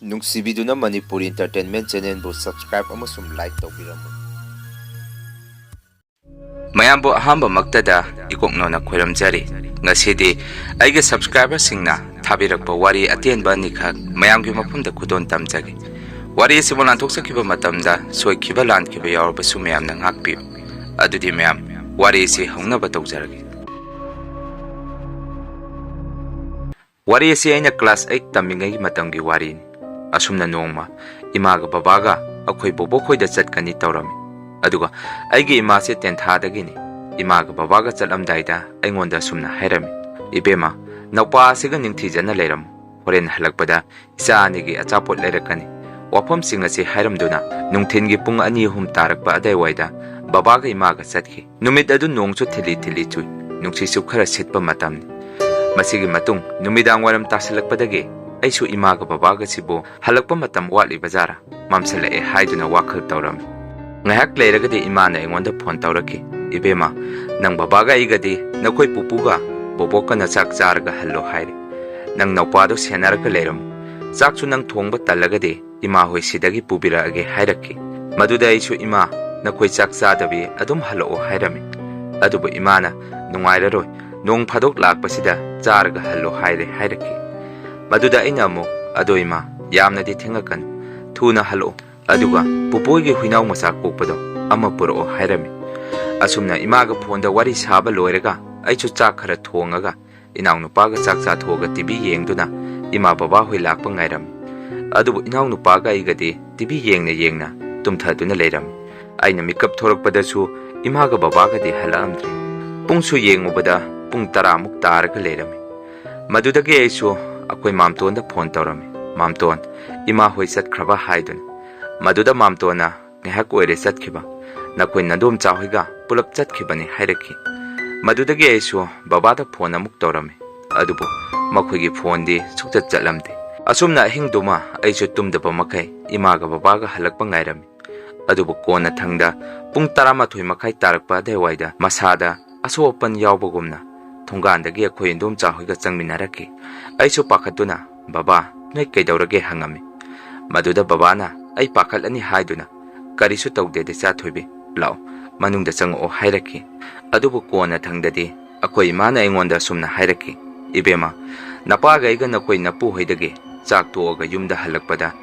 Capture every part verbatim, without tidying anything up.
ꯅꯨꯡꯁꯤꯕꯤꯗꯨꯅ Manipuri Entertainment Channelꯕꯨ subscribe ꯑꯃꯁꯨꯡ like ꯇꯧꯕꯤꯔꯝꯃꯨ꯫ ꯃꯌꯥꯝꯕꯨ ꯑꯍꯥꯟꯕꯃꯛꯇꯗ ꯏꯀꯣꯛꯅꯧꯅ ꯈꯣꯏꯔꯝꯖꯔꯤ꯫ ꯉꯁꯤꯗꯤ ꯑꯩꯒꯤ subscriberꯁꯤꯡꯅ ꯊꯥꯕꯤꯔꯛꯄ ꯋꯥꯔꯤ ꯑꯇꯦꯟꯕ ꯑꯅꯤꯈꯛ ꯃꯌꯥꯝꯒꯤ ꯃꯐꯝꯗ ꯈꯨꯗꯣꯜ ꯇꯝꯖꯒꯦ꯫ ꯋꯥꯔꯤ ꯑꯁꯤꯕꯨ ꯂꯥꯟꯊꯣꯛꯆꯈꯤꯕ ꯃꯇꯝꯗ ꯁꯣꯏꯈꯤꯕ ꯂꯥꯟꯈꯤꯕ ꯌꯥꯎꯔꯕꯁꯨ ꯃꯌꯥꯝꯅ ꯉꯥꯛꯄꯤꯌꯨ꯫ ꯑꯗꯨꯗꯤ ꯃꯌꯥꯝ, ꯋꯥꯔꯤ ꯑꯁꯤ ꯍꯧꯅꯕ ꯇꯧꯖꯔꯒꯦ꯫ ꯋꯥꯔꯤ ꯑꯁꯤ ꯑꯩꯅ class eight ꯇꯝꯃꯤꯉꯩꯒꯤ ꯃꯇꯝꯒꯤ ꯋꯥꯔꯤꯅꯤ꯫ ꯑꯁꯨꯝꯅ ꯅꯣꯡꯃ ꯏꯃꯥꯒ ꯕꯕꯥꯒ ꯑꯩꯈꯣꯏ ꯕꯣꯕꯣꯛ ꯈꯣꯏꯗ ꯆꯠꯀꯅꯤ ꯇꯧꯔꯝꯃꯤ꯫ ꯑꯗꯨꯒ ꯑꯩꯒꯤ ꯏꯃꯥꯁꯦ ꯇꯦꯟꯊꯥꯗꯒꯤꯅꯤ꯫ ꯏꯃꯥꯒ ꯕꯕꯥꯒ ꯆꯠꯂꯝꯗꯥꯏꯗ ꯑꯩꯉꯣꯟꯗ ꯑꯁꯨꯝꯅ ꯍꯥꯏꯔꯝꯃꯤ, "ꯏꯕꯦꯝꯃ, ꯅꯧꯄꯥ ꯑꯁꯤꯒ ꯅꯤꯡꯊꯤꯖꯅ ꯂꯩꯔꯝꯃꯨ꯫ ꯍꯣꯔꯦꯟ ꯍꯜꯂꯛꯄꯗ ꯏꯆꯥ ꯑꯅꯤꯒꯤ ꯑꯆꯥꯄꯣꯠ ꯂꯩꯔꯛꯀꯅꯤ꯫" ꯋꯥꯐꯝꯁꯤꯡ ꯑꯁꯤ ꯍꯥꯏꯔꯝꯗꯨꯅ ꯅꯨꯡꯊꯤꯟꯒꯤ ꯄꯨꯡ ꯑꯅꯤ ꯑꯍꯨꯝ ꯇꯥꯔꯛꯄ ꯑꯗꯥꯏꯋꯥꯏꯗ ꯕꯕꯥꯒ ꯏꯃꯥꯒ ꯆꯠꯈꯤ꯫ ꯅꯨꯃꯤꯠ ꯑꯗꯨ ꯅꯣꯡꯁꯨ ꯊꯤꯜꯂꯤ ꯊꯤꯜꯂꯤ ꯆꯨꯏ꯫ ꯅꯨꯡꯁꯤꯠꯁꯨ ꯈꯔ ꯁꯤꯠꯄ ꯃꯇꯝꯅꯤ꯫ ꯃꯁꯤꯒꯤ ꯃꯇꯨꯡ ꯅꯨꯃꯤꯗꯥꯡ ꯋꯥꯏꯔꯝ ꯇꯥꯁꯤꯜꯂꯛꯄꯗꯒꯤ ꯑꯩꯁꯨ ꯏꯃꯥꯒ ꯕꯕꯥꯒꯁꯤꯕꯨ ꯍꯜꯂꯛꯄ ꯃꯇꯝ ꯋꯥꯠꯂꯤꯕ ꯖꯥꯔꯥ, ꯃꯝꯁꯤꯜꯂꯛꯑꯦ ꯍꯥꯏꯗꯨꯅ ꯋꯥꯈꯜ ꯇꯧꯔꯝꯃꯤ꯫ ꯉꯥꯏꯍꯥꯛ ꯂꯩꯔꯒꯗꯤ ꯏꯃꯥꯅ ꯑꯩꯉꯣꯟꯗ phone ꯇꯧꯔꯛꯈꯤ, "ꯏꯕꯦꯝꯃ, ꯅꯪ ꯕꯕꯥꯒ ꯑꯩꯒꯗꯤ ꯅꯈꯣꯏ ꯄꯨꯄꯨꯒ ꯕꯣꯕꯣꯛꯀꯅ ꯆꯥꯛ ꯆꯥꯔꯒ ꯍꯜꯂꯣ ꯍꯥꯏꯔꯦ꯫ ꯅꯪ ꯅꯧꯄꯥꯗꯣ ꯁꯦꯟꯅꯔꯒ ꯂꯩꯔꯝꯃꯨ꯫ ꯆꯥꯛꯁꯨ ꯅꯪ ꯊꯣꯡꯕ ꯇꯜꯂꯒꯗꯤ ꯏꯃꯥ ꯍꯣꯏ ꯁꯤꯗꯒꯤ ꯄꯨꯕꯤꯔꯛꯑꯒꯦ" ꯍꯥꯏꯔꯛꯈꯤ꯫ ꯃꯗꯨꯗ ꯑꯩꯁꯨ, "ꯏꯃꯥ, ꯅꯈꯣꯏ ꯆꯥꯛ ꯆꯥꯗꯕꯤ ꯑꯗꯨꯝ ꯍꯜꯂꯛꯑꯣ" ꯍꯥꯏꯔꯝꯃꯤ꯫ ꯑꯗꯨꯕꯨ ꯏꯃꯥꯅ, "ꯅꯨꯡꯉꯥꯏꯔꯔꯣꯏ, ꯅꯣꯡ ꯐꯥꯗꯣꯛ ꯂꯥꯛꯄꯁꯤꯗ ꯆꯥꯔꯒ ꯍꯜꯂꯣ" ꯍꯥꯏꯔꯦ ꯍꯥꯏꯔꯛꯈꯤ꯫ ꯃꯗꯨꯗ ꯑꯩꯅ ꯑꯃꯨꯛ, "ꯑꯗꯣ ꯏꯃꯥ, ꯌꯥꯝꯅꯗꯤ ꯊꯦꯡꯉꯛꯀꯅꯨ, ꯊꯨꯅ ꯍꯜꯂꯛꯑꯣ꯫ ꯑꯗꯨꯒ ꯄꯨꯄꯨꯒꯤ ꯍꯨꯏꯅꯥꯎ ꯃꯆꯥ ꯀꯣꯛꯄꯗꯣ ꯑꯃ ꯄꯨꯔꯛꯑꯣ" ꯍꯥꯏꯔꯝꯃꯤ꯫ ꯑꯁꯨꯝꯅ ꯏꯃꯥꯒ phoneꯗ ꯋꯥꯔꯤ ꯁꯥꯕ ꯂꯣꯏꯔꯒ ꯑꯩꯁꯨ ꯆꯥꯛ ꯈꯔ ꯊꯣꯡꯉꯒ ꯏꯅꯥꯎꯅꯨꯄꯥꯒ ꯆꯥꯛ ꯆꯥꯊꯣꯛꯑꯒ TV ꯌꯦꯡꯗꯨꯅ ꯏꯃꯥ ꯕꯕꯥ ꯍꯣꯏ ꯂꯥꯛꯄ ꯉꯥꯏꯔꯝꯃꯤ꯫ ꯑꯗꯨꯕꯨ ꯏꯅꯥꯎꯅꯨꯄꯥꯒ ꯑꯩꯒꯗꯤ TV ꯌꯦꯡꯅ ꯌꯦꯡꯅ ꯇꯨꯝꯊꯗꯨꯅ ꯂꯩꯔꯝꯃꯤ꯫ ꯑꯩꯅ ꯃꯤꯀꯞ ꯊꯣꯔꯛꯄꯗꯁꯨ ꯏꯃꯥꯒ ꯕꯕꯥꯒꯗꯤ ꯍꯜꯂꯛꯑꯝꯗ꯭ꯔꯦ꯫ ꯄꯨꯡꯁꯨ ꯌꯦꯡꯉꯨꯕꯗ ꯄꯨꯡ ꯇꯔꯥꯃꯨꯛ ꯇꯥꯔꯒ ꯂꯩꯔꯝꯃꯤ꯫ ꯃꯗꯨꯗꯒꯤ ꯑꯩꯁꯨ ꯑꯩꯈꯣꯏ ꯃꯥꯝꯇꯣꯟꯗ phone ꯇꯧꯔꯝꯃꯤ꯫ "ꯃꯥꯝꯇꯣꯟ, ꯏꯃꯥ ꯍꯣꯏ ꯆꯠꯈ꯭ꯔꯕ?" ꯍꯥꯏꯗꯨꯅ꯫ ꯃꯗꯨꯗ ꯃꯥꯝꯇꯣꯟꯅ, "ꯉꯥꯏꯍꯥꯛ ꯑꯣꯏꯔꯦ ꯆꯠꯈꯤꯕ꯫ ꯅꯈꯣꯏ ꯅꯗꯣꯝꯆꯥ ꯍꯣꯏꯒ ꯄꯨꯂꯞ ꯆꯠꯈꯤꯕꯅꯤ" ꯍꯥꯏꯔꯛꯈꯤ꯫ ꯃꯗꯨꯗꯒꯤ ꯑꯩꯁꯨ ꯕꯕꯥꯗ phone ꯑꯃꯨꯛ ꯇꯧꯔꯝꯃꯤ꯫ ꯑꯗꯨꯕꯨ ꯃꯈꯣꯏꯒꯤ phoneꯗꯤ ꯁꯨꯛꯆꯠ ꯆꯠꯂꯝꯗꯦ꯫ ꯑꯁꯨꯝꯅ ꯑꯍꯤꯡꯗꯨꯃ ꯑꯩꯁꯨ ꯇꯨꯝꯗꯕ ꯃꯈꯩ ꯏꯃꯥꯒ ꯕꯕꯥꯒ ꯍꯜꯂꯛꯄ ꯉꯥꯏꯔꯝꯃꯤ꯫ ꯑꯗꯨꯕꯨ ꯀꯣꯟꯅ ꯊꯪꯗ ꯄꯨꯡ ꯇꯔꯥꯃꯥꯊꯣꯏ ꯃꯈꯥꯏ ꯇꯥꯔꯛꯄ ꯑꯗꯨꯋꯥꯏꯗ ꯃꯁꯥꯗ ꯑꯁꯣꯛ ꯑꯄꯟ ꯌꯥꯎꯕꯒꯨꯝꯅ ꯊꯣꯡꯒꯥꯟꯗꯒꯤ ꯑꯩꯈꯣꯏ ꯏꯟꯗꯣꯝꯆꯥ ꯍꯣꯏꯒ ꯆꯪꯃꯤꯟꯅꯔꯛꯈꯤ꯫ ꯑꯩꯁꯨ ꯄꯥꯈꯠꯇꯨꯅ, "ꯕꯕꯥ, ꯅꯣꯏ ꯀꯩꯗꯧꯔꯒꯦ?" ꯍꯪꯉꯝꯃꯤ꯫ ꯃꯗꯨꯗ ꯕꯕꯥꯅ ꯑꯩ ꯄꯥꯈꯠꯂꯅꯤ ꯍꯥꯏꯗꯨꯅ, "ꯀꯔꯤꯁꯨ ꯇꯧꯗꯦ ꯏꯆꯥ ꯊꯣꯏꯕꯤ, ꯂꯥꯛꯑꯣ, ꯃꯅꯨꯡꯗ ꯆꯪꯉꯛꯑꯣ" ꯍꯥꯏꯔꯛꯈꯤ꯫ ꯑꯗꯨꯕꯨ ꯀꯣꯟꯅ ꯊꯪꯗꯗꯤ ꯑꯩꯈꯣꯏ ꯏꯃꯥꯅ ꯑꯩꯉꯣꯟꯗ ꯑꯁꯨꯝꯅ ꯍꯥꯏꯔꯛꯈꯤ, "ꯏꯕꯦꯝꯃ, ꯅꯄꯥꯒ ꯑꯩꯒ ꯅꯈꯣꯏ ꯅꯄꯨ ꯍꯣꯏꯗꯒꯤ ꯆꯥꯛ ꯇꯣꯛꯑꯒ ꯌꯨꯝꯗ ꯍꯜꯂꯛꯄꯗ,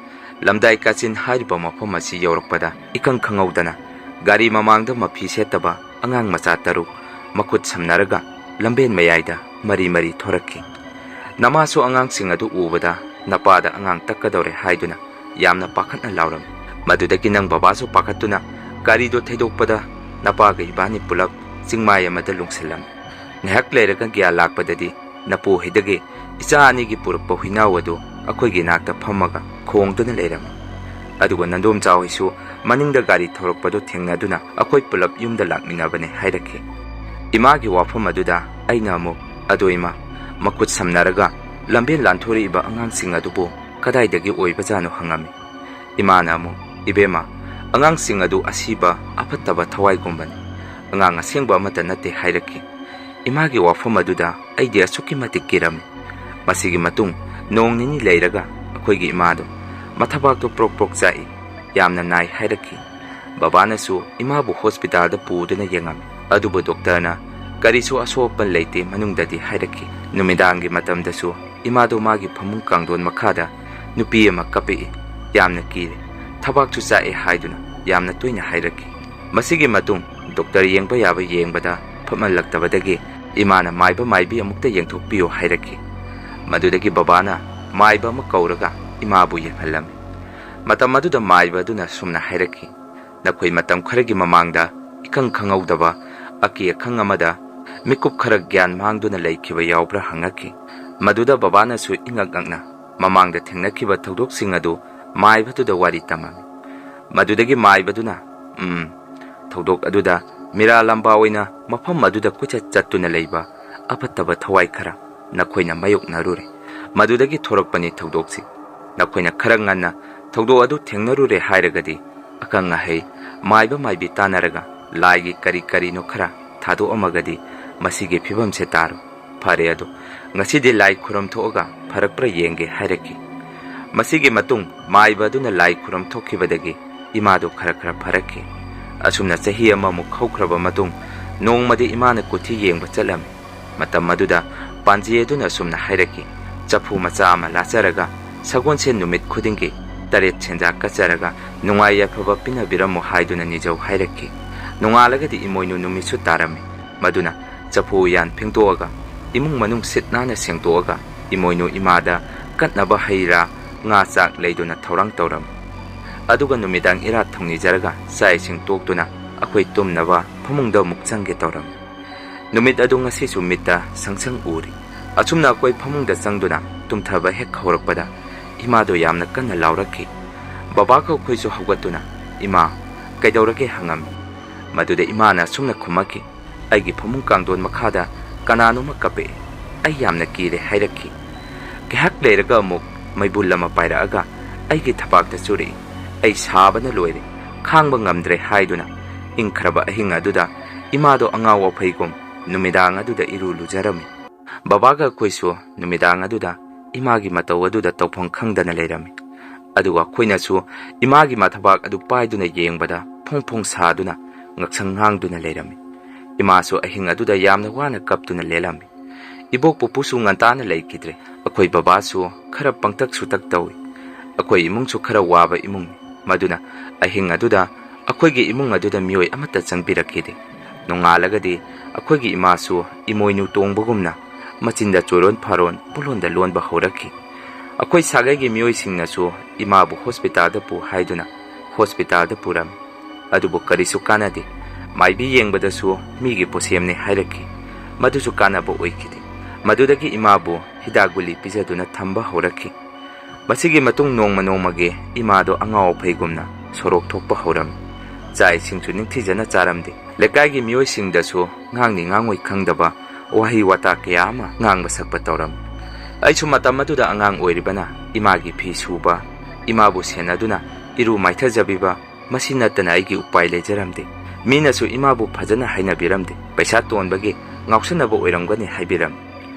ꯂꯝꯗꯥꯏ ꯀꯥꯆꯤꯟ ꯍꯥꯏꯔꯤꯕ ꯃꯐꯝ ꯑꯁꯤ ꯌꯧꯔꯛꯄꯗ, ꯏꯈꯪ ꯈꯪꯍꯧꯗꯅ ꯒꯥꯔꯤ ꯃꯃꯥꯡꯗ ꯃꯐꯤ ꯁꯦꯠꯇꯕ ꯑꯉꯥꯡ ꯃꯆꯥ ꯇꯔꯨꯛ ꯃꯈꯨꯠ ꯁꯝꯅꯔꯒ ꯂꯝꯕꯦꯟ ꯃꯌꯥꯏꯗ ꯃꯔꯤ ꯃꯔꯤ ꯊꯣꯔꯛꯈꯤ꯫ ꯅꯃꯥꯁꯨ ꯑꯉꯥꯡꯁꯤꯡ ꯑꯗꯨ ꯎꯕꯗ ꯅꯄꯥꯗ ꯑꯉꯥꯡ ꯇꯛꯀꯗꯧꯔꯦ ꯍꯥꯏꯗꯨꯅ ꯌꯥꯝꯅ ꯄꯥꯈꯠꯅ ꯂꯥꯎꯔꯝꯃꯤ꯫ ꯃꯗꯨꯗꯒꯤ ꯅꯪ ꯕꯕꯥꯁꯨ ꯄꯥꯈꯠꯇꯨꯅ ꯒꯥꯔꯤꯗꯣ ꯊꯩꯗꯣꯛꯄꯗ ꯅꯄꯥꯒ ꯏꯕꯥꯅꯤ ꯄꯨꯂꯞ ꯆꯤꯡꯃꯥꯏ ꯑꯃꯗ ꯂꯨꯡꯁꯤꯜꯂꯝꯃꯤ꯫ ꯉꯥꯏꯍꯥꯛ ꯂꯩꯔꯒ ꯒ꯭ꯌꯥꯟ ꯂꯥꯛꯄꯗꯗꯤ ꯅꯄꯨ ꯍꯣꯏꯗꯒꯤ ꯏꯆꯥ ꯑꯅꯤꯒꯤ ꯄꯨꯔꯛꯄ ꯍꯨꯏꯅꯥꯎ ꯑꯗꯨ ꯑꯩꯈꯣꯏꯒꯤ ꯏꯅꯥꯛꯇ ꯐꯝꯃꯒ ꯈꯣꯡꯗꯨꯅ ꯂꯩꯔꯝꯃꯤ꯫ ꯑꯗꯨꯒ ꯅꯟꯗꯣꯝꯆꯥ ꯍꯣꯏꯁꯨ ꯃꯅꯤꯡꯗ ꯒꯥꯔꯤ ꯊꯧꯔꯛꯄꯗꯨ ꯊꯦꯡꯅꯗꯨꯅ ꯑꯩꯈꯣꯏ ꯄꯨꯂꯞ ꯌꯨꯝꯗ ꯂꯥꯛꯃꯤꯟꯅꯕꯅꯦ" ꯍꯥꯏꯔꯛꯈꯤ꯫ ꯏꯃꯥꯒꯤ ꯋꯥꯐꯝ ꯑꯗꯨꯗ ꯑꯩꯅ ꯑꯃꯨꯛ, "ꯑꯗꯣ ꯏꯃꯥ, ꯃꯈꯨꯠ ꯁꯝꯅꯔꯒ ꯂꯝꯕꯦꯟ ꯂꯥꯟꯊꯣꯔꯛꯏꯕ ꯑꯉꯥꯡꯁꯤꯡ ꯑꯗꯨꯕꯨ ꯀꯗꯥꯏꯗꯒꯤ ꯑꯣꯏꯕꯖꯥꯠꯅꯣ?" ꯍꯪꯉꯝꯃꯤ꯫ ꯏꯃꯥꯅ ꯑꯃꯨꯛ, "ꯏꯕꯦꯝꯃ, ꯑꯉꯥꯡꯁꯤꯡ ꯑꯗꯨ ꯑꯁꯤꯕ ꯑꯐꯠꯇꯕ ꯊꯋꯥꯏꯒꯨꯝꯕꯅꯤ, ꯑꯉꯥꯡ ꯑꯁꯦꯡꯕ ꯑꯃꯠꯇ ꯅꯠꯇꯦ" ꯍꯥꯏꯔꯛꯈꯤ꯫ ꯏꯃꯥꯒꯤ ꯋꯥꯐꯝ ꯑꯗꯨꯗ ꯑꯩꯗꯤ ꯑꯁꯨꯛꯀꯤ ꯃꯇꯤꯛ ꯀꯤꯔꯝꯃꯤ꯫ ꯃꯁꯤꯒꯤ ꯃꯇꯨꯡ ꯅꯣꯡ ꯅꯤꯅꯤ ꯂꯩꯔꯒ ꯑꯩꯈꯣꯏꯒꯤ ꯏꯃꯥꯗꯨ ꯃꯊꯕꯥꯛꯇꯨ ꯄ꯭ꯔꯣꯛ ꯄ꯭ꯔꯣꯛ ꯆꯥꯛꯏ, ꯌꯥꯝꯅ ꯅꯥꯏ ꯍꯥꯏꯔꯛꯈꯤ꯫ ꯕꯕꯥꯅꯁꯨ ꯏꯃꯥꯕꯨ ꯍꯣꯁꯄꯤꯇꯥꯜꯗ ꯄꯨꯗꯨꯅ ꯌꯦꯡꯉꯝꯃꯤ, ꯑꯗꯨꯕꯨ ꯗꯣꯛꯇꯔꯅ ꯀꯔꯤꯁꯨ ꯑꯁꯣꯛ ꯑꯄꯟ ꯂꯩꯇꯦ ꯃꯅꯨꯡꯗꯗꯤ ꯍꯥꯏꯔꯛꯈꯤ꯫ ꯅꯨꯃꯤꯗꯥꯡꯒꯤ ꯃꯇꯝꯗꯁꯨ ꯏꯃꯥꯗꯨ ꯃꯥꯒꯤ ꯐꯃꯨꯡ ꯀꯥꯡꯊꯣꯟ ꯃꯈꯥꯗ ꯅꯨꯄꯤ ꯑꯃ ꯀꯞꯄꯛꯏ, ꯌꯥꯝꯅ ꯀꯤꯔꯦ, ꯊꯕꯥꯛꯁꯨ ꯆꯥꯛꯑꯦ ꯍꯥꯏꯗꯨꯅ ꯌꯥꯝꯅ ꯇꯣꯏꯅ ꯍꯥꯏꯔꯛꯈꯤ꯫ ꯃꯁꯤꯒꯤ ꯃꯇꯨꯡ ꯗꯣꯛꯇꯔ ꯌꯦꯡꯕ ꯌꯥꯕ ꯌꯦꯡꯕꯗ ꯐꯠꯃꯜꯂꯛꯇꯕꯗꯒꯤ ꯏꯃꯥꯅ ꯃꯥꯏꯕ ꯃꯥꯏꯕꯤ ꯑꯃꯨꯛꯇ ꯌꯦꯡꯊꯣꯛꯄꯤꯌꯨ ꯍꯥꯏꯔꯛꯈꯤ꯫ ꯃꯗꯨꯗꯒꯤ ꯕꯕꯥꯅ ꯃꯥꯏꯕ ꯑꯃ ꯀꯧꯔꯒ ꯏꯃꯥꯕꯨ ꯌꯦꯡꯍꯜꯂꯝꯃꯤ꯫ ꯃꯇꯝ ꯑꯗꯨꯗ ꯃꯥꯏꯕ ꯑꯗꯨꯅ ꯁꯨꯝꯅ ꯍꯥꯏꯔꯛꯈꯤ, "ꯅꯈꯣꯏ ꯃꯇꯝ ꯈꯔꯒꯤ ꯃꯃꯥꯡꯗ ꯏꯈꯪ ꯈꯪꯍꯧꯗꯕ ꯑꯀꯤ ꯑꯈꯪ ꯑꯃꯗ ꯃꯤꯀꯨꯞ ꯈꯔ ꯒ꯭ꯌꯥꯟ ꯃꯥꯡꯗꯨꯅ ꯂꯩꯈꯤꯕ ꯌꯥꯎꯕ꯭ꯔꯥ?" ꯍꯪꯉꯛꯈꯤ꯫ ꯃꯗꯨꯗ ꯕꯕꯥꯅꯁꯨ ꯏꯉꯛ ꯉꯛꯅ ꯃꯃꯥꯡꯗ ꯊꯦꯡꯅꯈꯤꯕ ꯊꯧꯗꯣꯛꯁꯤꯡ ꯑꯗꯨ ꯃꯥꯏꯕꯗꯨꯗ ꯋꯥꯔꯤ ꯇꯝꯃꯝꯃꯤ꯫ ꯃꯗꯨꯗꯒꯤ ꯃꯥꯏꯕꯗꯨꯅ, "ꯎꯝ, ꯊꯧꯗꯣꯛ ꯑꯗꯨꯗ ꯃꯤꯔꯥ ꯂꯝꯕꯥ ꯑꯣꯏꯅ ꯃꯐꯝ ꯑꯗꯨꯗ ꯀꯣꯏꯆꯠ ꯆꯠꯇꯨꯅ ꯂꯩꯕ ꯑꯐꯠꯇꯕ ꯊꯋꯥꯏ ꯈꯔ ꯅꯈꯣꯏꯅ ꯃꯥꯌꯣꯛꯅꯔꯨꯔꯦ꯫ ꯃꯗꯨꯗꯒꯤ ꯊꯣꯔꯛꯄꯅꯤ ꯊꯧꯗꯣꯛꯁꯤ꯫ ꯅꯈꯣꯏꯅ ꯈꯔ ꯉꯟꯅ ꯊꯧꯗꯣꯛ ꯑꯗꯨ ꯊꯦꯡꯅꯔꯨꯔꯦ ꯍꯥꯏꯔꯒꯗꯤ, ꯑꯈꯪ ꯑꯍꯩ ꯃꯥꯏꯕ ꯃꯥꯏꯕꯤ ꯇꯥꯟꯅꯔꯒ ꯂꯥꯏꯒꯤ ꯀꯔꯤ ꯀꯔꯤꯅꯣ ꯈꯔ ꯊꯥꯗꯣꯛꯑꯝꯃꯒꯗꯤ ꯃꯁꯤꯒꯤ ꯐꯤꯕꯝꯁꯦ ꯇꯥꯔꯣꯏ꯫ ꯐꯔꯦ ꯑꯗꯣ, ꯉꯁꯤꯗꯤ ꯂꯥꯏ ꯈꯨꯔꯝ ꯊꯣꯛꯑꯒ ꯐꯔꯛꯄ꯭ꯔꯥ ꯌꯦꯡꯒꯦ" ꯍꯥꯏꯔꯛꯈꯤ꯫ ꯃꯁꯤꯒꯤ ꯃꯇꯨꯡ ꯃꯥꯏꯕ ꯑꯗꯨꯅ ꯂꯥꯏ ꯈꯨꯔꯝ ꯊꯣꯛꯈꯤꯕꯗꯒꯤ ꯏꯃꯥꯗꯨ ꯈꯔ ꯈꯔ ꯐꯔꯛꯈꯤ꯫ ꯑꯁꯨꯝꯅ ꯆꯍꯤ ꯑꯃꯃꯨꯛ ꯍꯧꯈ꯭ꯔꯕ ꯃꯇꯨꯡ, ꯅꯣꯡꯃꯗꯤ ꯏꯃꯥꯅ ꯀꯨꯊꯤ ꯌꯦꯡꯕ ꯆꯠꯂꯝꯃꯤ꯫ ꯃꯇꯝ ꯑꯗꯨꯗ ꯄꯥꯟꯖꯤ ꯑꯗꯨꯅ ꯑꯁꯨꯝꯅ ꯍꯥꯏꯔꯛꯈꯤ, "ꯆꯐꯨ ꯃꯆꯥ ꯑꯃ ꯂꯥꯠꯆꯔꯒ ꯁꯒꯣꯜꯁꯦꯟ ꯅꯨꯃꯤꯠ ꯈꯨꯗꯤꯡꯒꯤ ꯇꯔꯦꯠ ꯁꯦꯟꯖꯥ ꯀꯠꯆꯔꯒ ꯅꯨꯡꯉꯥꯏ ꯌꯥꯏꯐꯕ ꯄꯤꯅꯕꯤꯔꯝꯃꯨ" ꯍꯥꯏꯗꯨꯅ ꯅꯤꯖꯧ ꯍꯥꯏꯔꯛꯈꯤ꯫ ꯅꯣꯡꯉꯥꯜꯂꯒꯗꯤ ꯏꯃꯣꯏꯅꯨ ꯅꯨꯃꯤꯠꯁꯨ ꯇꯥꯔꯝꯃꯤ꯫ ꯃꯗꯨꯅ ꯆꯐꯨ ꯎꯌꯥꯟ ꯐꯦꯡꯗꯣꯛꯑꯒ ꯏꯃꯨꯡ ꯃꯅꯨꯡ ꯁꯤꯠ ꯅꯥꯟꯅ ꯁꯦꯡꯗꯣꯛꯑꯒ ꯏꯃꯣꯏꯅꯨ ꯏꯃꯥꯗ ꯀꯠꯅꯕ ꯍꯩ ꯔꯥ, ꯉꯥ ꯆꯥꯛ ꯂꯩꯗꯨꯅ ꯊꯧꯔꯥꯡ ꯇꯧꯔꯝꯃꯤ꯫ ꯑꯗꯨꯒ ꯅꯨꯃꯤꯗꯥꯡ ꯏꯔꯥꯠ ꯊꯧꯅꯤꯖꯔꯒ ꯆꯥꯛ ꯏꯁꯤꯡ ꯇꯣꯛꯇꯨꯅ ꯑꯩꯈꯣꯏ ꯇꯨꯝꯅꯕ ꯐꯃꯨꯡꯗ ꯑꯃꯨꯛ ꯆꯪꯒꯦ ꯇꯧꯔꯝꯃꯤ꯫ ꯅꯨꯃꯤꯠ ꯑꯗꯨ ꯉꯁꯤꯁꯨ ꯃꯤꯠꯇ ꯁꯪ ꯁꯪ ꯎꯔꯤ꯫ ꯑꯁꯨꯝꯅ ꯑꯩꯈꯣꯏ ꯐꯃꯨꯡꯗ ꯆꯪꯗꯨꯅ ꯇꯨꯝꯊꯕ ꯍꯦꯛ ꯍꯧꯔꯛꯄꯗ ꯏꯃꯥꯗꯣ ꯌꯥꯝꯅ ꯀꯟꯅ ꯂꯥꯎꯔꯛꯈꯤ꯫ ꯕꯕꯥꯒ ꯑꯩꯈꯣꯏꯁꯨ ꯍꯧꯒꯠꯇꯨꯅ, "ꯏꯃꯥ, ꯀꯩꯗꯧꯔꯒꯦ?" ꯍꯪꯉꯝꯃꯤ꯫ ꯃꯗꯨꯗ ꯏꯃꯥꯅ ꯑꯁꯨꯝꯅ ꯈꯨꯝꯃꯛꯈꯤ, "ꯑꯩꯒꯤ ꯐꯃꯨꯡ ꯀꯥꯡꯊꯣꯟ ꯃꯈꯥꯗ ꯀꯅꯥꯅꯣꯃ ꯀꯞꯄꯛꯏ꯫ ꯑꯩ ꯌꯥꯝꯅ ꯀꯤꯔꯦ" ꯍꯥꯏꯔꯛꯈꯤ꯫ ꯉꯥꯏꯍꯥꯛ ꯂꯩꯔꯒ ꯑꯃꯨꯛ ꯃꯩꯕꯨꯜ ꯑꯃ ꯄꯥꯏꯔꯛꯑꯒ ꯑꯩꯒꯤ ꯊꯕꯥꯛꯇ ꯆꯨꯔꯛꯏ꯫ ꯑꯩ ꯁꯥꯕꯅ ꯂꯣꯏꯔꯦ, ꯈꯥꯡꯕ ꯉꯝꯗ꯭ꯔꯦ ꯍꯥꯏꯗꯨꯅ ꯏꯪꯈ꯭ꯔꯕ ꯑꯍꯤꯡ ꯑꯗꯨꯗ ꯏꯃꯥꯗꯣ ꯑꯉꯥꯎ ꯑꯐꯩꯒꯨꯝ ꯅꯨꯃꯤꯗꯥꯡ ꯑꯗꯨꯗ ꯏꯔꯨ ꯂꯨꯖꯔꯝꯃꯤ꯫ ꯕꯕꯥꯒ ꯑꯩꯈꯣꯏꯁꯨ ꯅꯨꯃꯤꯗꯥꯡ ꯑꯗꯨꯗ ꯏꯃꯥꯒꯤ ꯃꯇꯧ ꯑꯗꯨꯗ ꯇꯧꯐꯝ ꯈꯪꯗꯅ ꯂꯩꯔꯝꯃꯤ꯫ ꯑꯗꯨꯒ ꯑꯩꯈꯣꯏꯅꯁꯨ ꯏꯃꯥꯒꯤ ꯃꯊꯕꯥꯛ ꯑꯗꯨ ꯄꯥꯏꯗꯨꯅ ꯌꯦꯡꯕꯗ ꯐꯣꯡ ꯐꯣꯡ ꯁꯥꯗꯨꯅ ꯉꯛꯁꯪ ꯉꯥꯡꯗꯨꯅ ꯂꯩꯔꯝꯃꯤ꯫ ꯏꯃꯥꯁꯨ ꯑꯍꯤꯡ ꯑꯗꯨꯗ ꯌꯥꯝꯅ ꯋꯥꯅ ꯀꯞꯇꯨꯅ ꯂꯦꯜꯂꯝꯃꯤ꯫ ꯏꯕꯣꯛ ꯄꯨꯄꯨꯁꯨ ꯉꯟꯇꯥꯅ ꯂꯩꯈꯤꯗ꯭ꯔꯦ꯫ ꯑꯩꯈꯣꯏ ꯕꯕꯥꯁꯨ ꯈꯔ ꯄꯪꯇꯛ ꯁꯨꯇꯛ ꯇꯧꯏ꯫ ꯑꯩꯈꯣꯏ ꯏꯃꯨꯡꯁꯨ ꯈꯔ ꯋꯥꯕ ꯏꯃꯨꯡꯅꯤ꯫ ꯃꯗꯨꯅ ꯑꯍꯤꯡ ꯑꯗꯨꯗ ꯑꯩꯈꯣꯏꯒꯤ ꯏꯃꯨꯡ ꯑꯗꯨꯗ ꯃꯤꯑꯣꯏ ꯑꯃꯠꯇ ꯆꯪꯕꯤꯔꯛꯈꯤꯗꯦ꯫ ꯅꯣꯡꯉꯥꯜꯂꯒꯗꯤ ꯑꯩꯈꯣꯏꯒꯤ ꯏꯃꯥꯁꯨ ꯏꯃꯣꯏꯅꯨ ꯇꯣꯡꯕꯒꯨꯝꯅ ꯃꯆꯤꯟꯗ ꯆꯣꯏꯔꯣꯟ ꯐꯥꯔꯣꯟ ꯄꯨꯂꯣꯟꯗ ꯂꯣꯟꯕ ꯍꯧꯔꯛꯈꯤ꯫ ꯑꯩꯈꯣꯏ ꯁꯥꯒꯩꯒꯤ ꯃꯤꯑꯣꯏꯁꯤꯡꯅꯁꯨ ꯏꯃꯥꯕꯨ ꯍꯣꯁꯄꯤꯇꯥꯜꯗ ꯄꯨ ꯍꯥꯏꯗꯨꯅ ꯍꯣꯁꯄꯤꯇꯥꯜꯗ ꯄꯨꯔꯝꯃꯤ꯫ ꯑꯗꯨꯕꯨ ꯀꯔꯤꯁꯨ ꯀꯥꯟꯅꯗꯦ꯫ ꯃꯥꯏꯕꯤ ꯌꯦꯡꯕꯗꯁꯨ ꯃꯤꯒꯤ ꯄꯣꯠꯁꯦꯝꯅꯤ ꯍꯥꯏꯔꯛꯈꯤ꯫ ꯃꯗꯨꯁꯨ ꯀꯥꯟꯅꯕ ꯑꯣꯏꯈꯤꯗꯦ꯫ ꯃꯗꯨꯗꯒꯤ ꯏꯃꯥꯕꯨ ꯍꯤꯗꯥꯛ ꯒꯨꯂꯤ ꯄꯤꯖꯗꯨꯅ ꯊꯝꯕ ꯍꯧꯔꯛꯈꯤ꯫ ꯃꯁꯤꯒꯤ ꯃꯇꯨꯡ ꯅꯣꯡꯃ ꯅꯣꯡꯃꯒꯤ ꯏꯃꯥꯗꯣ ꯑꯉꯥꯎ ꯑꯐꯩꯒꯨꯝꯅ ꯁꯣꯔꯣꯛ ꯊꯣꯛꯄ ꯍꯧꯔꯝꯃꯤ꯫ ꯆꯥꯛ ꯏꯁꯤꯡꯁꯨ ꯅꯤꯡꯊꯤꯖꯅ ꯆꯥꯔꯝꯗꯦ꯫ ꯂꯩꯀꯥꯏꯒꯤ ꯃꯤꯑꯣꯏꯁꯤꯡꯗꯁꯨ ꯉꯥꯡꯅꯤ ꯉꯥꯡꯉꯣꯏ ꯈꯪꯗꯕ ꯋꯥꯍꯩ ꯋꯥꯇꯥ ꯀꯌꯥ ꯑꯃ ꯉꯥꯡꯕ ꯁꯛꯄ ꯇꯧꯔꯝꯃꯤ꯫ ꯑꯩꯁꯨ ꯃꯇꯝ ꯑꯗꯨꯗ ꯑꯉꯥꯡ ꯑꯣꯏꯔꯤꯕꯅ ꯏꯃꯥꯒꯤ ꯐꯤ ꯁꯨꯕ, ꯏꯃꯥꯕꯨ ꯁꯦꯟꯅꯗꯨꯅ ꯏꯔꯨ ꯃꯥꯏꯊꯖꯕꯤꯕ, ꯃꯁꯤ ꯅꯠꯇꯅ ꯑꯩꯒꯤ ꯎꯄꯥꯏ ꯂꯩꯖꯔꯝꯗꯦ꯫ ꯃꯤꯅꯁꯨ ꯏꯃꯥꯕꯨ ꯐꯖꯅ ꯍꯥꯏꯅꯕꯤꯔꯝꯗꯦ꯫ ꯄꯩꯁꯥ ꯇꯣꯟꯕꯒꯤ ꯉꯥꯎꯁꯟꯅꯕ ꯑꯣꯏꯔꯝꯒꯅꯤ ꯍꯥꯏꯕꯤꯔꯝꯃꯤ꯫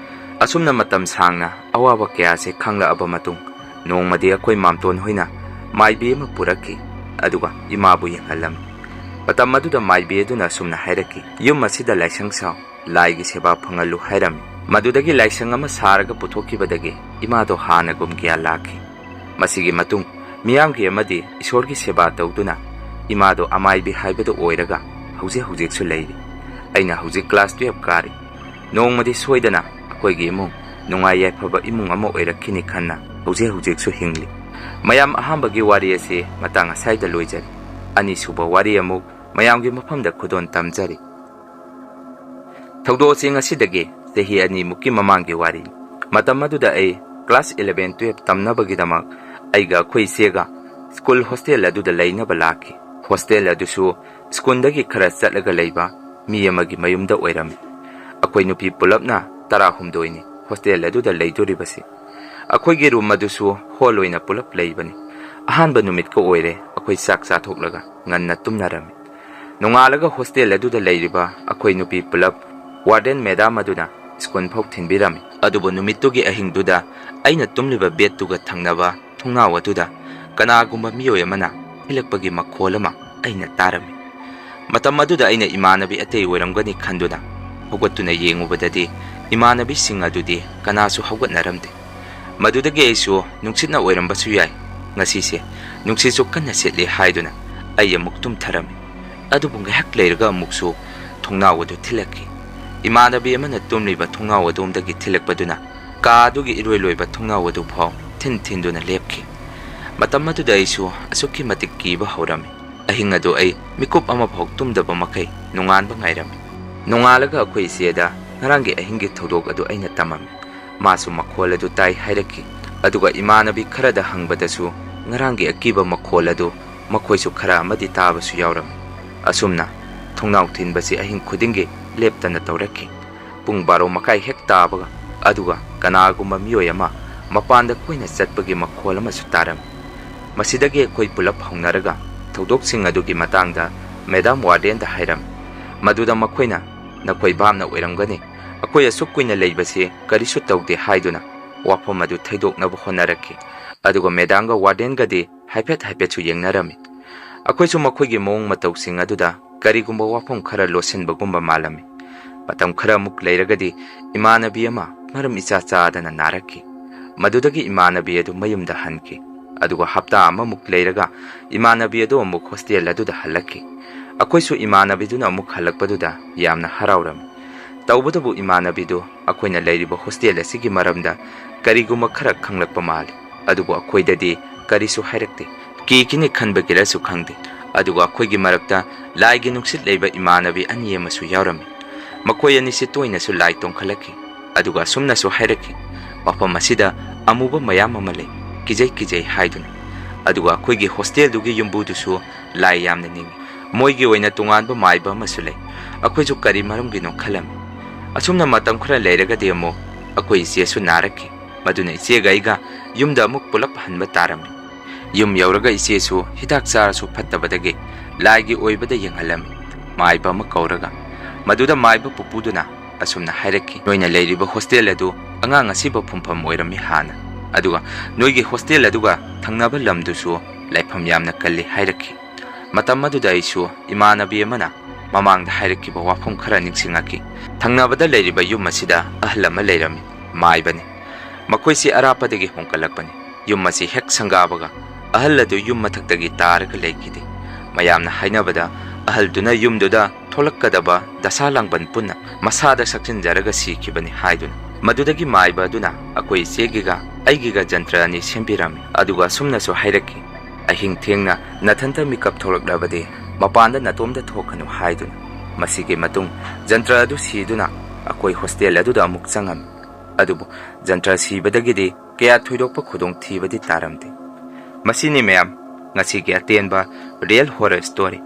ꯑꯁꯨꯝꯅ ꯃꯇꯝ ꯁꯥꯡꯅ ꯑꯋꯥꯕ ꯀꯌꯥꯁꯦ ꯈꯪꯂꯛꯑꯕ ꯃꯇꯨꯡ, ꯅꯣꯡꯃꯗꯤ ꯑꯩꯈꯣꯏ ꯃꯥꯝꯇꯣꯟ ꯍꯣꯏꯅ ꯃꯥꯏꯕꯤ ꯑꯃ ꯄꯨꯔꯛꯈꯤ, ꯑꯗꯨꯒ ꯏꯃꯥꯕꯨ ꯌꯦꯡꯍꯜꯂꯝꯃꯤ꯫ ꯃꯇꯝ ꯑꯗꯨꯗ ꯃꯥꯏꯕꯤ ꯑꯗꯨꯅ ꯑꯁꯨꯝꯅ ꯍꯥꯏꯔꯛꯈꯤ, "ꯌꯨꯝ ꯑꯁꯤꯗ ꯂꯥꯏꯁꯪ ꯁꯥꯎ, ꯂꯥꯏꯒꯤ ꯁꯦꯕꯥ ꯐꯪꯍꯜꯂꯨ" ꯍꯥꯏꯔꯝꯃꯤ꯫ ꯃꯗꯨꯗꯒꯤ ꯂꯥꯏꯁꯪ ꯑꯃ ꯁꯥꯔꯒ ꯄꯨꯊꯣꯛꯈꯤꯕꯗꯒꯤ ꯏꯃꯥꯗꯣ ꯍꯥꯟꯅꯒꯨꯝ ꯒ꯭ꯌꯥꯟ ꯂꯥꯛꯈꯤ꯫ ꯃꯁꯤꯒꯤ ꯃꯇꯨꯡ ꯃꯤꯌꯥꯝꯒꯤ ꯑꯃꯗꯤ ꯏꯁꯣꯔꯒꯤ ꯁꯦꯕꯥ ꯇꯧꯗꯨꯅ ꯏꯃꯥꯗꯣ ꯑꯃꯥꯏꯕꯤ ꯍꯥꯏꯕꯗꯨ ꯑꯣꯏꯔꯒ ꯍꯧꯖꯤꯛ ꯍꯧꯖꯤꯛꯁꯨ ꯂꯩꯔꯤ꯫ ꯑꯩꯅ ꯍꯧꯖꯤꯛ ꯀ꯭ꯂꯥꯁ ꯇꯨꯌꯦꯜꯐ ꯀꯥꯔꯤ꯫ ꯅꯣꯡꯃꯗꯤ ꯁꯣꯏꯗꯅ ꯑꯩꯈꯣꯏꯒꯤ ꯏꯃꯨꯡ ꯅꯨꯡꯉꯥꯏ ꯌꯥꯏꯐꯕ ꯏꯃꯨꯡ ꯑꯃ ꯑꯣꯏꯔꯛꯈꯤꯅꯤ ꯈꯟꯅ ꯍꯧꯖꯤꯛ ꯍꯧꯖꯤꯛꯁꯨ ꯍꯤꯡꯂꯤ꯫ ꯃꯌꯥꯝ, ꯑꯍꯥꯟꯕꯒꯤ ꯋꯥꯔꯤ ꯑꯁꯤ ꯃꯇꯥꯡ ꯑꯁꯥꯏꯗ ꯂꯣꯏꯖꯔꯤ꯫ ꯑꯅꯤꯁꯨꯕ ꯋꯥꯔꯤ ꯑꯃꯨꯛ ꯃꯌꯥꯝꯒꯤ ꯃꯐꯝꯗ ꯈꯨꯗꯣꯜ ꯇꯝꯖꯔꯤ꯫ ꯊꯧꯗꯣꯛ ꯑꯁꯤ ꯉꯁꯤꯗꯒꯤ ꯆꯍꯤ ꯑꯅꯤꯃꯨꯛꯀꯤ ꯃꯃꯥꯡꯒꯤ ꯋꯥꯔꯤꯅꯤ꯫ ꯃꯇꯝ ꯑꯗꯨꯗ ꯑꯩ ꯀ꯭ꯂꯥꯁ ꯏꯂꯚꯦꯟ ꯇꯨꯌꯦꯜꯐ ꯇꯝꯅꯕꯒꯤꯗꯃꯛ ꯑꯩꯒ ꯑꯩꯈꯣꯏ ꯏꯆꯦꯒ ꯁ꯭ꯀꯨꯜ ꯍꯣꯁꯇꯦꯜ ꯑꯗꯨꯗ ꯂꯩꯅꯕ ꯂꯥꯛꯈꯤ꯫ ꯍꯣꯁꯇꯦꯜ ꯑꯗꯨꯁꯨ ꯁ꯭ꯀꯨꯜꯗꯒꯤ ꯈꯔ ꯆꯠꯂꯒ ꯂꯩꯕ ꯃꯤ ꯑꯃꯒꯤ ꯃꯌꯨꯝꯗ ꯑꯣꯏꯔꯝꯃꯤ꯫ ꯑꯩꯈꯣꯏ ꯅꯨꯄꯤ ꯄꯨꯂꯞꯅ ꯇꯔꯥꯍꯨꯝꯗꯣꯏꯅꯤ ꯍꯣꯁꯇꯦꯜ ꯑꯗꯨꯗ ꯂꯩꯗꯣꯔꯤꯕꯁꯤ꯫ ꯑꯩꯈꯣꯏꯒꯤ ꯔꯨꯝ ꯑꯗꯨꯁꯨ ꯍꯣꯜ ꯑꯣꯏꯅ ꯄꯨꯂꯞ ꯂꯩꯕꯅꯤ꯫ ꯑꯍꯥꯟꯕ ꯅꯨꯃꯤꯠꯀ ꯑꯣꯏꯔꯦ ꯑꯩꯈꯣꯏ ꯆꯥꯛ ꯆꯥꯊꯣꯛꯂꯒ ꯉꯟꯅ ꯇꯨꯝꯅꯔꯝꯃꯤ꯫ ꯅꯣꯡꯉꯥꯜꯂꯒ ꯍꯣꯁꯇꯦꯜ ꯑꯗꯨꯗ ꯂꯩꯔꯤꯕ ꯑꯩꯈꯣꯏ ꯅꯨꯄꯤ ꯄꯨꯂꯞ ꯋꯥꯔꯗꯦꯟ ꯃꯦꯗꯥꯝ ꯑꯗꯨꯅ ꯁ꯭ꯀꯨꯜ ꯐꯥꯎ ꯊꯤꯟꯕꯤꯔꯝꯃꯤ꯫ ꯑꯗꯨꯕꯨ ꯅꯨꯃꯤꯠꯇꯨꯒꯤ ꯑꯍꯤꯡꯗꯨꯗ ꯑꯩꯅ ꯇꯨꯝꯂꯤꯕ ꯕꯦꯗꯇꯨꯒ ꯊꯪꯅꯕ ꯊꯣꯡꯅꯥꯎ ꯑꯗꯨꯗ ꯀꯅꯥꯒꯨꯝꯕ ꯃꯤꯑꯣꯏ ꯑꯃꯅ ꯊꯤꯜꯂꯛꯄꯒꯤ ꯃꯈꯣꯜ ꯑꯃ ꯑꯩꯅ ꯇꯥꯔꯝꯃꯤ꯫ ꯃꯇꯝ ꯑꯗꯨꯗ ꯑꯩꯅ ꯏꯃꯥꯟꯅꯕꯤ ꯑꯇꯩ ꯑꯣꯏꯔꯝꯒꯅꯤ ꯈꯟꯗꯨꯅ ꯍꯧꯒꯠꯇꯨꯅ ꯌꯦꯡꯉꯨꯕꯗꯗꯤ ꯏꯃꯥꯟꯅꯕꯤꯁꯤꯡ ꯑꯗꯨꯗꯤ ꯀꯅꯥꯁꯨ ꯍꯧꯒꯠꯅꯔꯝꯗꯦ꯫ ꯃꯗꯨꯗꯒꯤ ꯑꯩꯁꯨ ꯅꯨꯡꯁꯤꯠꯅ ꯑꯣꯏꯔꯝꯕꯁꯨ ꯌꯥꯏ, ꯉꯁꯤꯁꯦ ꯅꯨꯡꯁꯤꯠꯁꯨ ꯀꯟꯅ ꯁꯤꯠꯂꯤ ꯍꯥꯏꯗꯨꯅ ꯑꯩ ꯑꯃꯨꯛ ꯇꯨꯝꯊꯔꯝꯃꯤ꯫ ꯑꯗꯨꯕꯨ ꯉꯥꯏꯍꯥꯛ ꯂꯩꯔꯒ ꯑꯃꯨꯛꯁꯨ ꯊꯣꯡꯅꯥꯎ ꯑꯗꯨ ꯊꯤꯜꯂꯛꯈꯤ꯫ ꯏꯃꯥꯟꯅꯕꯤ ꯑꯃꯅ ꯇꯨꯝꯂꯤꯕ ꯊꯣꯡꯅꯥꯎ ꯑꯗꯣꯝꯗꯒꯤ ꯊꯤꯜꯂꯛꯄꯗꯨꯅ ꯀꯥ ꯑꯗꯨꯒꯤ ꯏꯔꯣꯏ ꯂꯣꯏꯕ ꯊꯣꯡꯅꯥꯎ ꯑꯗꯨ ꯐꯥꯎ ꯊꯤꯟ ꯊꯤꯟꯗꯨꯅ ꯂꯦꯞꯈꯤ꯫ ꯃꯇꯝ ꯑꯗꯨꯗ ꯑꯩꯁꯨ ꯑꯁꯨꯛꯀꯤ ꯃꯇꯤꯛ ꯀꯤꯕ ꯍꯧꯔꯝꯃꯤ꯫ ꯑꯍꯤꯡ ꯑꯗꯨ ꯑꯩ ꯃꯤꯀꯨꯞ ꯑꯃꯐꯥꯎ ꯇꯨꯝꯗꯕ ꯃꯈꯩ ꯅꯣꯡꯉꯥꯟꯕ ꯉꯥꯏꯔꯝꯃꯤ꯫ ꯅꯣꯡꯉꯥꯜꯂꯒ ꯑꯩꯈꯣꯏ ꯏꯆꯦꯗ ꯉꯔꯥꯡꯒꯤ ꯑꯍꯤꯡꯒꯤ ꯊꯧꯗꯣꯛ ꯑꯗꯨ ꯑꯩꯅ ꯇꯝꯃꯝꯃꯤ꯫ ꯃꯥꯁꯨ ꯃꯈꯣꯜ ꯑꯗꯨ ꯇꯥꯏ ꯍꯥꯏꯔꯛꯈꯤ꯫ ꯑꯗꯨꯒ ꯏꯃꯥꯟꯅꯕꯤ ꯈꯔꯗ ꯍꯪꯕꯗꯁꯨ ꯉꯔꯥꯡꯒꯤ ꯑꯀꯤꯕ ꯃꯈꯣꯜ ꯑꯗꯨ ꯃꯈꯣꯏꯁꯨ ꯈꯔ ꯑꯃꯗꯤ ꯇꯥꯕꯁꯨ ꯌꯥꯎꯔꯝꯃꯤ꯫ ꯑꯁꯨꯝꯅ ꯊꯣꯡꯅꯥꯎ ꯊꯤꯟꯕꯁꯤ ꯑꯍꯤꯡ ꯈꯨꯗꯤꯡꯒꯤ ꯂꯦꯞꯇꯅ ꯇꯧꯔꯛꯈꯤ꯫ ꯄꯨꯡ ꯕꯥꯔꯣ ꯃꯈꯥꯏ ꯍꯦꯛ ꯇꯥꯕꯒ, ꯑꯗꯨꯒ ꯀꯅꯥꯒꯨꯝꯕ ꯃꯤꯑꯣꯏ ꯑꯃ ꯃꯄꯥꯟꯗ ꯀꯣꯏꯅ ꯆꯠꯄꯒꯤ ꯃꯈꯣꯜ ꯑꯃꯁꯨ ꯇꯥꯔꯝꯃꯤ꯫ ꯃꯁꯤꯗꯒꯤ ꯑꯩꯈꯣꯏ ꯄꯨꯂꯞ ꯍꯧꯅꯔꯒ ꯊꯧꯗꯣꯛꯁꯤꯡ ꯑꯗꯨꯒꯤ ꯃꯇꯥꯡꯗ ꯃꯦꯗꯥꯝ ꯋꯥꯔꯗꯦꯟꯗ ꯍꯥꯏꯔꯝꯃꯤ꯫ ꯃꯗꯨꯗ ꯃꯈꯣꯏꯅ, "ꯅꯈꯣꯏ ꯚꯥꯞꯅ ꯑꯣꯏꯔꯝꯒꯅꯤ, ꯑꯩꯈꯣꯏ ꯑꯁꯨꯛ ꯀꯨꯏꯅ ꯂꯩꯕꯁꯤ ꯀꯔꯤꯁꯨ ꯇꯧꯗꯦ" ꯍꯥꯏꯗꯨꯅ ꯋꯥꯐꯝ ꯑꯗꯨ ꯊꯩꯗꯣꯛꯅꯕ ꯍꯣꯠꯅꯔꯛꯈꯤ꯫ ꯑꯗꯨꯒ ꯃꯦꯗꯥꯝꯒ ꯋꯥꯔꯗꯦꯟꯒꯗꯤ ꯍꯥꯏꯐꯦꯠ ꯍꯥꯏꯐꯦꯠꯁꯨ ꯌꯦꯡꯅꯔꯝꯃꯤ꯫ ꯑꯩꯈꯣꯏꯁꯨ ꯃꯈꯣꯏꯒꯤ ꯃꯑꯣꯡ ꯃꯇꯧꯁꯤꯡ ꯑꯗꯨꯗ ꯀꯔꯤꯒꯨꯝꯕ ꯋꯥꯐꯝ ꯈꯔ ꯂꯣꯠꯁꯤꯟꯕꯒꯨꯝꯕ ꯃꯥꯜꯂꯝꯃꯤ꯫ ꯃꯇꯝ ꯈꯔ ꯑꯃꯨꯛ ꯂꯩꯔꯒꯗꯤ ꯏꯃꯥꯟꯅꯕꯤ ꯑꯃ ꯃꯔꯝ ꯏꯆꯥ ꯆꯥꯗꯅ ꯅꯥꯔꯛꯈꯤ꯫ ꯃꯗꯨꯗꯒꯤ ꯏꯃꯥꯟꯅꯕꯤ ꯑꯗꯨ ꯃꯌꯨꯝꯗ ꯍꯟꯈꯤ꯫ ꯑꯗꯨꯒ ꯍꯞꯇꯥ ꯑꯃꯃꯨꯛ ꯂꯩꯔꯒ ꯏꯃꯥꯟꯅꯕꯤ ꯑꯗꯨ ꯑꯃꯨꯛ ꯍꯣꯁꯇꯦꯜ ꯑꯗꯨꯗ ꯍꯜꯂꯛꯈꯤ꯫ ꯑꯩꯈꯣꯏꯁꯨ ꯏꯃꯥꯟꯅꯕꯤꯗꯨꯅ ꯑꯃꯨꯛ ꯍꯜꯂꯛꯄꯗꯨꯗ ꯌꯥꯝꯅ ꯍꯔꯥꯎꯔꯝꯃꯤ꯫ ꯇꯧꯕꯇꯕꯨ ꯏꯃꯥꯟꯅꯕꯤꯗꯨ ꯑꯩꯈꯣꯏꯅ ꯂꯩꯔꯤꯕ ꯍꯣꯁꯇꯦꯜ ꯑꯁꯤꯒꯤ ꯃꯔꯝꯗ ꯀꯔꯤꯒꯨꯝꯕ ꯈꯔ ꯈꯪꯂꯛꯄ ꯃꯥꯜꯂꯤ꯫ ꯑꯗꯨꯕꯨ ꯑꯩꯈꯣꯏꯗꯗꯤ ꯀꯔꯤꯁꯨ ꯍꯥꯏꯔꯛꯇꯦ꯫ ꯀꯤꯈꯤꯅꯤ ꯈꯟꯕꯒꯤꯔꯁꯨ ꯈꯪꯗꯦ꯫ ꯑꯗꯨꯒ ꯑꯩꯈꯣꯏꯒꯤ ꯃꯔꯛꯇ ꯂꯥꯏꯒꯤ ꯅꯨꯡꯁꯤꯠ ꯂꯩꯕ ꯏꯃꯥꯟꯅꯕꯤ ꯑꯅꯤ ꯑꯃꯁꯨ ꯌꯥꯎꯔꯝꯃꯤ꯫ ꯃꯈꯣꯏ ꯑꯅꯤꯁꯤ ꯇꯣꯏꯅꯁꯨ ꯂꯥꯏ ꯇꯣꯡꯈꯠꯂꯛꯈꯤ꯫ ꯑꯗꯨꯒ ꯑꯁꯨꯝꯅꯁꯨ ꯍꯥꯏꯔꯛꯈꯤ, "ꯃꯐꯝ ꯑꯁꯤꯗ ꯑꯃꯨꯕ ꯃꯌꯥꯝ ꯑꯃ ꯂꯩ, ꯀꯤꯖꯩ ꯀꯤꯖꯩ" ꯍꯥꯏꯗꯨꯅ꯫ ꯑꯗꯨꯒ ꯑꯩꯈꯣꯏꯒꯤ ꯍꯣꯁꯇꯦꯜꯗꯨꯒꯤ ꯌꯨꯝꯕꯨꯗꯨꯁꯨ ꯂꯥꯏ ꯌꯥꯝꯅ ꯅꯤꯡꯏ꯫ ꯃꯣꯏꯒꯤ ꯑꯣꯏꯅ ꯇꯣꯉꯥꯟꯕ ꯃꯥꯏꯕ ꯑꯃꯁꯨ ꯂꯩ꯫ ꯑꯩꯈꯣꯏꯁꯨ ꯀꯔꯤ ꯃꯔꯝꯒꯤꯅꯣ ꯈꯜꯂꯝꯃꯤ꯫ ꯑꯁꯨꯝꯅ ꯃꯇꯝ ꯈꯔ ꯂꯩꯔꯒꯗꯤ ꯑꯃꯨꯛ ꯑꯩꯈꯣꯏ ꯏꯆꯦꯁꯨ ꯅꯥꯔꯛꯈꯤ꯫ ꯃꯗꯨꯅ ꯏꯆꯦꯒ ꯑꯩꯒ ꯌꯨꯝꯗ ꯑꯃꯨꯛ ꯄꯨꯂꯞ ꯍꯟꯕ ꯇꯥꯔꯝꯃꯤ꯫ ꯌꯨꯝ ꯌꯧꯔꯒ ꯏꯆꯦꯁꯨ ꯍꯤꯗꯥꯛ ꯆꯥꯔꯁꯨ ꯐꯠꯇꯕꯗꯒꯤ ꯂꯥꯏꯒꯤ ꯑꯣꯏꯕꯗ ꯌꯦꯡꯍꯜꯂꯝꯃꯤ, ꯃꯥꯏꯕ ꯑꯃ ꯀꯧꯔꯒ꯫ ꯃꯗꯨꯗ ꯃꯥꯏꯕ ꯄꯨꯄꯨꯗꯨꯅ ꯑꯁꯨꯝꯅ ꯍꯥꯏꯔꯛꯈꯤ, "ꯅꯣꯏꯅ ꯂꯩꯔꯤꯕ ꯍꯣꯁꯇꯦꯜ ꯑꯗꯨ ꯑꯉꯥꯡ ꯑꯁꯤꯕ ꯐꯨꯝꯐꯝ ꯑꯣꯏꯔꯝꯃꯤ ꯍꯥꯟꯅ, ꯑꯗꯨꯒ ꯅꯣꯏꯒꯤ ꯍꯣꯁꯇꯦꯜ ꯑꯗꯨꯒ ꯊꯪꯅꯕ ꯂꯝꯗꯨꯁꯨ ꯂꯥꯏꯐꯝ ꯌꯥꯝꯅ ꯀꯜꯂꯤ" ꯍꯥꯏꯔꯛꯈꯤ꯫ ꯃꯇꯝ ꯑꯗꯨꯗ ꯑꯩꯁꯨ ꯏꯃꯥꯟꯅꯕꯤ ꯑꯃꯅ ꯃꯃꯥꯡꯗ ꯍꯥꯏꯔꯛꯈꯤꯕ ꯋꯥꯐꯝ ꯈꯔ ꯅꯤꯡꯁꯤꯡꯉꯛꯈꯤ꯫ ꯊꯪꯅꯕꯗ ꯂꯩꯔꯤꯕ ꯌꯨꯝ ꯑꯁꯤꯗ ꯑꯍꯜ ꯑꯃ ꯂꯩꯔꯝꯃꯤ, ꯃꯥꯏꯕꯅꯤ꯫ ꯃꯈꯣꯏꯁꯤ ꯑꯔꯥꯞꯄꯗꯒꯤ ꯍꯣꯡꯒꯠꯂꯛꯄꯅꯤ꯫ ꯌꯨꯝ ꯑꯁꯤ ꯍꯦꯛ ꯁꯪꯒꯥꯕꯒ ꯑꯍꯜ ꯑꯗꯨ ꯌꯨꯝ ꯃꯊꯛꯇꯒꯤ ꯇꯥꯔꯒ ꯂꯩꯈꯤꯗꯦ꯫ ꯃꯌꯥꯝꯅ ꯍꯥꯏꯅꯕꯗ ꯑꯍꯜꯗꯨꯅ ꯌꯨꯝꯗꯨꯗ ꯊꯣꯛꯂꯛꯀꯗꯕ ꯗꯁꯥ ꯂꯥꯡꯕꯟ ꯄꯨꯟꯅ ꯃꯁꯥꯗ ꯁꯛꯆꯤꯟꯖꯔꯒ ꯁꯤꯈꯤꯕꯅꯤ ꯍꯥꯏꯗꯨꯅ꯫ ꯃꯗꯨꯗꯒꯤ ꯃꯥꯏꯕ ꯑꯗꯨꯅ ꯑꯩꯈꯣꯏ ꯏꯆꯦꯒꯤꯒ ꯑꯩꯒꯤꯒ ꯖꯟꯇ꯭ꯔ ꯑꯅꯤ ꯁꯦꯝꯕꯤꯔꯝꯃꯤ꯫ ꯑꯗꯨꯒ ꯑꯁꯨꯝꯅꯁꯨ ꯍꯥꯏꯔꯛꯈꯤ, "ꯑꯍꯤꯡ ꯊꯦꯡꯅ ꯅꯊꯟꯇ ꯃꯤꯀꯞ ꯊꯣꯛꯂꯛꯂꯕꯗꯤ ꯃꯄꯥꯟꯗ ꯅꯇꯣꯝꯇ ꯊꯣꯛꯀꯅꯨ" ꯍꯥꯏꯗꯨꯅ꯫ ꯃꯁꯤꯒꯤ ꯃꯇꯨꯡ ꯖꯟꯇ꯭ꯔ ꯑꯗꯨ ꯁꯤꯗꯨꯅ ꯑꯩꯈꯣꯏ ꯍꯣꯁꯇꯦꯜ ꯑꯗꯨꯗ ꯑꯃꯨꯛ ꯆꯪꯉꯝꯃꯤ꯫ ꯑꯗꯨꯕꯨ ꯖꯟꯇ꯭ꯔ ꯁꯤꯕꯗꯒꯤꯗꯤ ꯀꯌꯥ ꯊꯣꯏꯗꯣꯛꯄ ꯈꯨꯗꯣꯡꯊꯤꯕꯗꯤ ꯇꯥꯔꯝꯗꯦ꯫ ꯃꯁꯤꯅꯤ ꯃꯌꯥꯝ ꯉꯁꯤꯒꯤ ꯑꯇꯦꯟꯕ real horror story꯫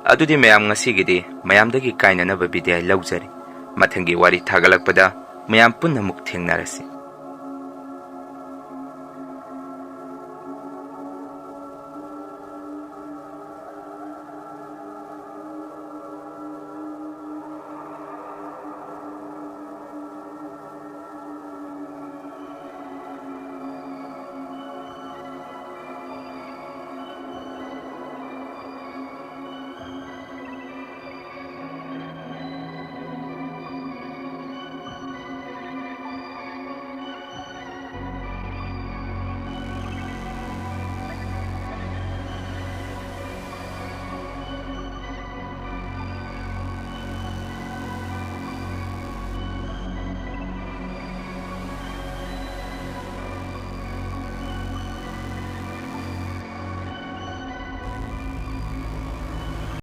ꯑꯗꯨꯗꯤ ꯃꯌꯥꯝ ꯉꯁꯤꯒꯤꯗꯤ ꯃꯌꯥꯝꯗꯒꯤ ꯀꯥꯏꯅꯅꯕ ꯕꯤꯗꯥꯏ ꯂꯧꯖꯔꯤ꯫ ꯃꯊꯪꯒꯤ ꯋꯥꯔꯤ ꯊꯥꯒꯠꯂꯛꯄꯗ ꯃꯌꯥꯝ ꯄꯨꯟꯅ ꯑꯃꯨꯛ ꯊꯦꯡꯅꯔꯁꯤ꯫